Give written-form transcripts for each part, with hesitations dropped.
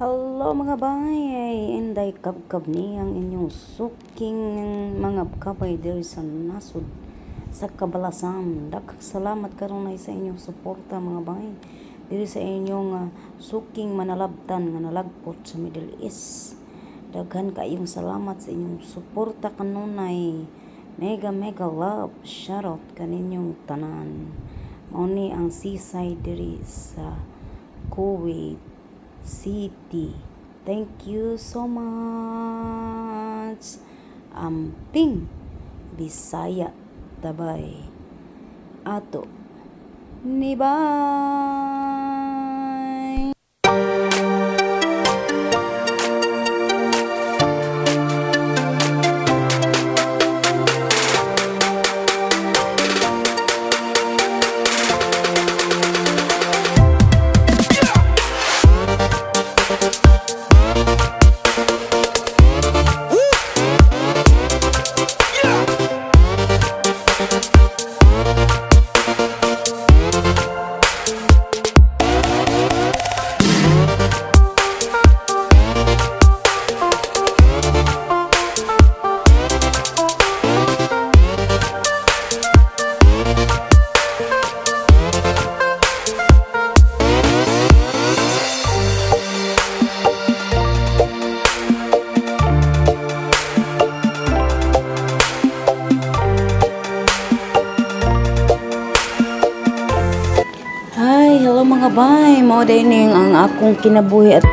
Hello mga bay, inday kabkab ni ang inyong suking mga kabay diri sa nasod sa Kabalasan. Daghang salamat karunay sa inyong suporta mga bay diri sa inyong suking manalabtan nga nalagpot sa Middle East. Daghan kaayong salamat sa inyong suporta kanunay. Mega mega love shoutout kaninyong tanan. Mao ni ang seaside diri sa Kuwait City. Thank you so much. Amping Bisaya tabay ato ni bye. Hi, hello mga bay. Mao day ang akong kinabuhi at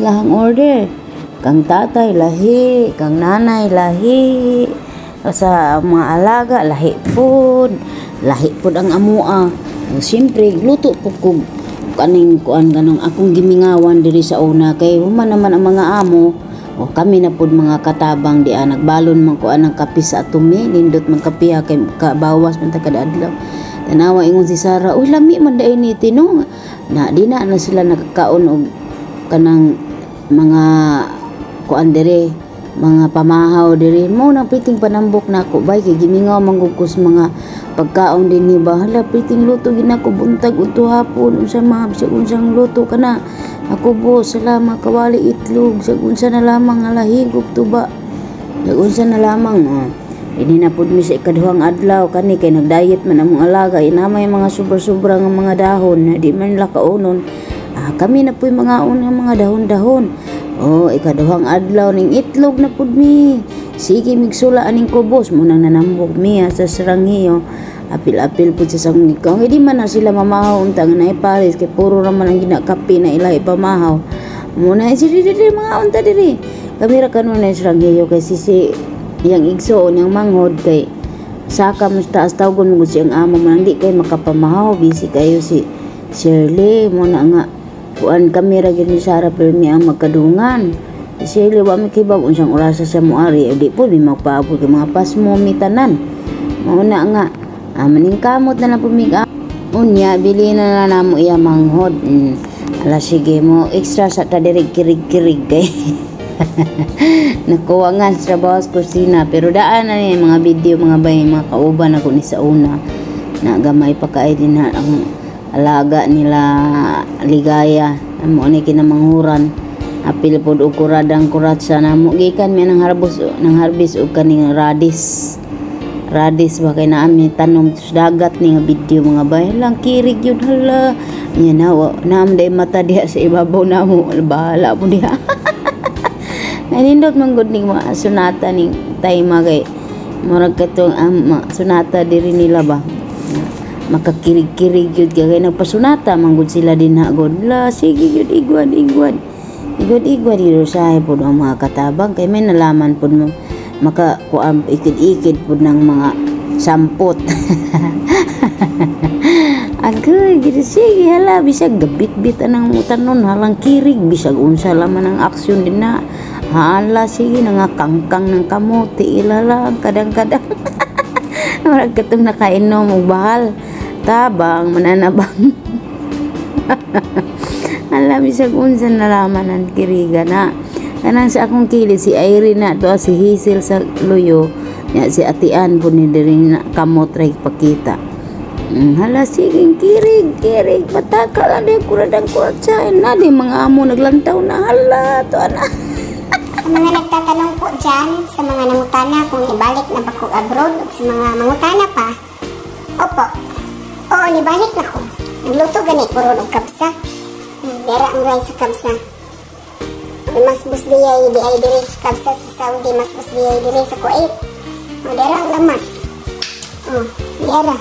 lahang order. Kang tatay lahi, kang nanay lahi, sa mga alaga lahi pod, lahi pod ang amua. Siyempre luto po kog kaning kuan ganong akong gimingawan diri sa una kay human naman ang mga amo. O kami na pod mga katabang di nagbalon man kuan ang kape sa atumi, nindot man kape kay kabawas man ta kada adlaw. Tanawa ingon si Sarah, uy lami man dayon ni tino. Na di na na sila nakakaon og kanang mga kuan dire, mga pamahaw dire. Mo nang piting panambok nako bay kay gimingaw man gud ko sa mga pagkaon dinhi ba. Hala piting luto gid nako buntag udto hapon, unsa mga bisag unsang luto kana. Ako bo sala kawali itlog, sag unsa na lamang nga higop tuba. Sag unsa na lamang. Oh. Ini na pud mi sa ikaduhang adlaw kani kay nagdiet man among alaga, inamay mga sobra-sobra nga mga dahon di man la kaunon. Kami na pu'y mga unang mga dahon-dahon. Oh, ikaduhang adlaw ning itlog na pud mi. Sige migsula aning kubos mo nang nanambok mi sa saranghiyo. Apil-apil pud sa sanggol. Kung hindi man na sila mamahaw unta nga naiparis kay puro raman ang ginakape na ila ipamahaw. Muna si diri mga unta diri. Kami ra kanunay silang hiyo kay si iyang igsoon, yang manghod kay saka mo sa taas, tawgon mo siyang amo man, di kay makapamahaw, busy kayo si Shirley mo na nga kuan. Kami ra gyud ni Sarah permi ang magkadungan. Si Shirley, wa mi kibaw unsang orasa siya moari, di po mi magpaabot kay mga pasmo mi tanan. Mao na nga maningkamot na lang pumig. Unya bili na lang namo iya manghod. Ala, sige mo extra sa ta diri, kirig-kirig kay nakuha nga sa trabaho sa kusina. Pero daan na ni mga video, mga bay, mga kauban ako ni sa una na gamay pa kay din na ang alaga nila ligaya amo ni kinamanghuran, apil pod og kuradang kuratsa namo gikan mi nang harbos nang harvest og kaning radish, radish ba, kay naa mi tanom sa dagat ni nga video, mga bay lang, kirig yun. Hala, nya na naam day mata diha sa ibabaw namo, bahala mo diha. Nanindot man gud ning mga sunata ning time kay murag katong ang sunata diri nila ba, makakirig-kirig yun kay nagpasunata man gud sila din ha gud la. Sige yun, igwan igwan igwan igwan dito sa pod ang mga katabang kay may nalaman pod mo maka kuan, ikid-ikid pod ng mga sampot. Agay, gid sige, hala, bisag gabit-bit anang utanon, halang kirig, bisag unsa laman ang aksyon din na. Hala, sige, nangakangkang ng kamote, ilala, kadang-kadang. Murag katong nakainom og bahal. Tabang, mananabang. Hala, bisag unsa nalaman ang kiriga na. Kanang sa akong kilid, si Irene na to, si Hazel sa luyo, ya, si Atian po ni diri na kamot ray pakita. Hala, sige, kirig, kirig, pataka lang di kuradang kuratsa na di mga amo naglantaw na, hala, to ana. Sa mga nagtatanong po dyan, sa mga nangutana kung ibalik na ba ko abroad, ug sa mga mangutana pa, opo, oo, nibalik na ko. Nagluto gani ko ron og kabsa. Dera ang rice sa kabsa. Mas bus diyay di ay diri kabsa sa Saudi, mas bus diyay diri sa Kuwait. O, dera ang lamas. Oh, dera.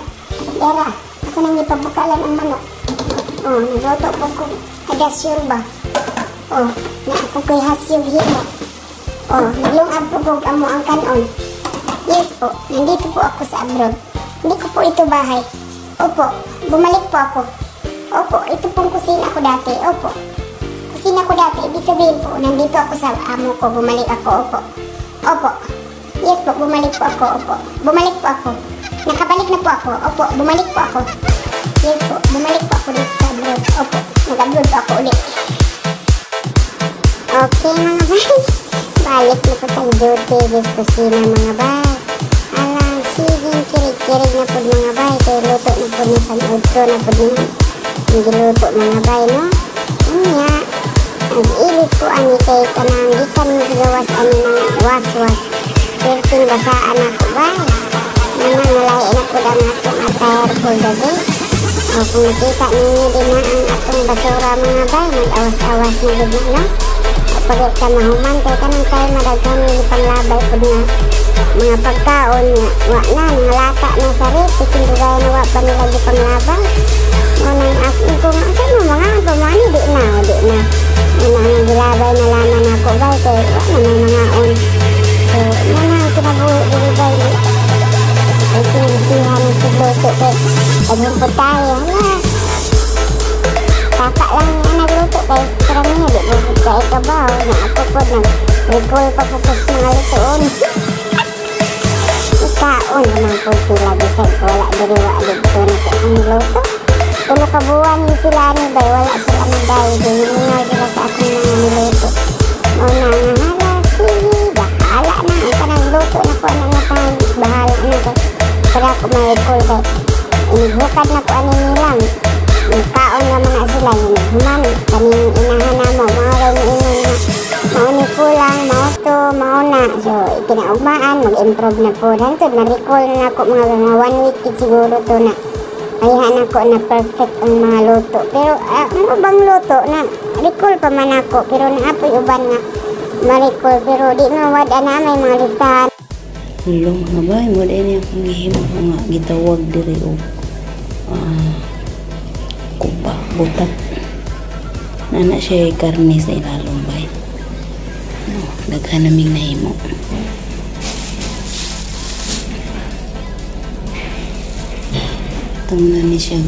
Dera. Ako nang ipabukalan ang manok. Oh, nagluto po ko hadas ba. Oh, na ako ko'y hasyog himo. Oh, naglungab po ko amo ang kanon. Yes po, nandito po ako sa abroad. Hindi ko po ito bahay. Opo, bumalik po ako. Opo, ito pong kusina ko dati. Opo. Kusina ko dati, ibig sabihin po, nandito ako sa amo ko, bumalik ako, opo. Opo. Yes po, bumalik po ako, opo. Bumalik po ako. Nakabalik na po ako, opo, bumalik po ako. Yes po, bumalik po ako dito sa abroad. Opo, nag-abroad po ako ulit. Okay, mga bay. Balik na po tag duty this kusina, mga bay. Alang, sige, kirig-kirig na po, mga bay. Kay luto na po ni san udto na po ni ang giluto, mga bay, no? Unya, nag-ilis ko ani kay kanang gikan mo sa gawas ani mga was-was. Perting basaan ako, bay. Naman nalay na po ang atong attire for the day. O kung nakita ninyo din na ang atong basura, mga bay, mag-awas-awas na gud na, no? Pag ka mahuman kay kanang tayo madaghan ni panglabay pud nga mga pagkaon nga wa na nangalata na sa ref, bisin dugay na wa pa nila gipanglabay. Mo nang ako ko nga sa mo mga pamani di na o di na mo na ang gilabay na laman ako, bay, kay wa na may mga on. So mo na ang kinabuhi diri, bay, ay kinisihan ng sigluto kay daghang pud tayo. Hala, kaka lang nga nagluto kay karamihan di mo pud kay kabaw na ako pod nag recall pa po ko sa mga lutoon. Ikaon naman po sila bisag wala diri, wa didto na sa akong niluto. 3 ka buwan ni sila ni bay, wala sila nagdayo, gihingal sila sa akong mga niluto. Mao na nga hala, sige, bahala na ang kanang luto na ko ana nga time, bahala na kay para ko ma-recall kay inihukad na ko ani nilang kaon naman na sila human kaning inahan na mo mao ray niingon nga mao ni kulang, mao to, mao na. So kinaugmaan mag-improve na po hantod na recall na nako mga one week gid siguro to na ayhan ako na perfect ang mga luto. Pero ang ubang luto na recall pa man ako, pero naapoy uban nga ma-recall, pero di mawad ana may mga listahan. Hello, mga bay, mo din akong gihimo nga gitawag diri og kuba butat. Nana siya karne sa ilalom, bay. No. Daghan naming nahimo. Itong na ni siya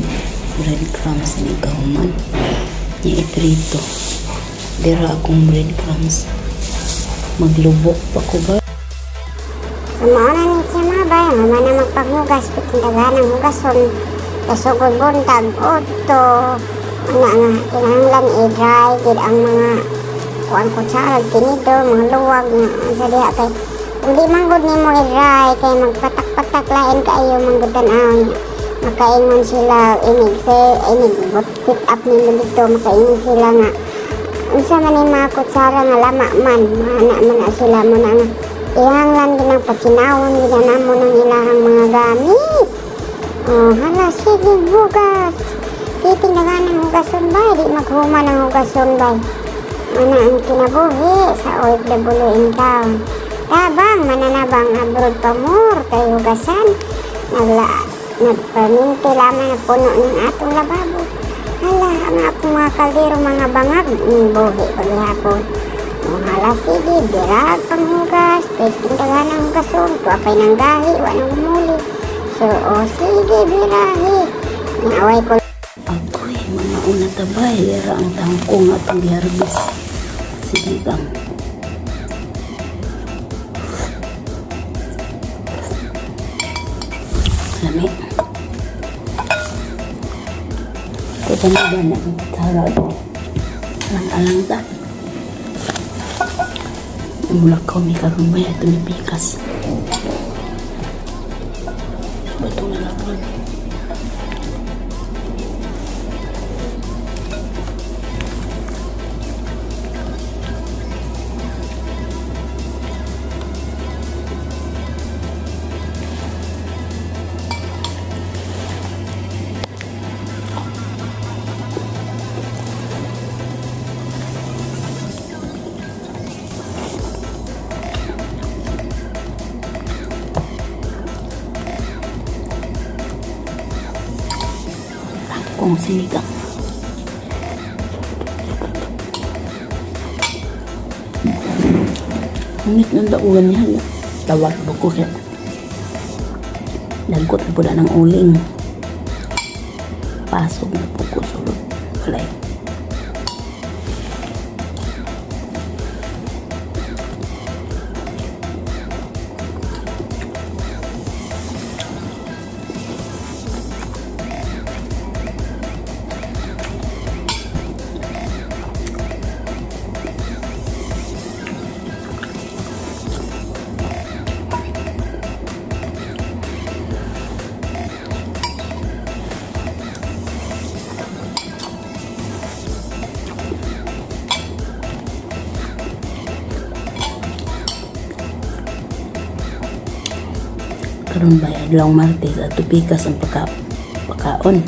breadcrumbs ni kahuman. Niya iprito. Dira akong breadcrumbs. Maglubok pa ko ba? So mao na ni siya mga bay, mama na magpanghugas, bitin daghan ang hugason. Kasugod buntag, oto. Ana nga, kinahanglan i-dry gid ang mga kuan kutsara, tinidor, mga luwag nga sa diha kay kung di man gud nimo i-dry kay magpatak-patak lain kaayo man gud tan-aw niya. Makaingon sila inig se inig sit up nimo dito, makaingon sila nga unsa man ni mga kutsara nga lama man, maana man na sila mo na nga ihanglan ginang pasinawon gid namo nang ilahang mga gamit. Oh, hala sige hugas. Titindagan ng hugason bay, di maghuman ang hugason bay. Ana ang kinabuhi sa OFW in town. Tabang mananabang abroad pa more kay hugasan. Nagpaminti lamang na puno ng atong lababo. Hala, ang akong mga kaldero mga bangag buhi paghihapon. Oh, hala sige, dirag panghugas, titindagan ng hugason, tuwapay ng gahi, wa nang humuli. So, oh, sige, birahi. Naaway ko. Agoy, mga una tabay, dira ang tangkong atong giharbis. Sige bang. Lami. Ito na ba na tarad? Alang-alang ta. Mulakaw mi karon bay ato mi pikas. Batong na lapad. Kung sinigang. Ngunit nung daugan niya, tawag ko kaya nagkot na po na ng uling. Pasok na po ko sulod. Walay. Karon bay adlaw Martes ato pikas ang pagkaon.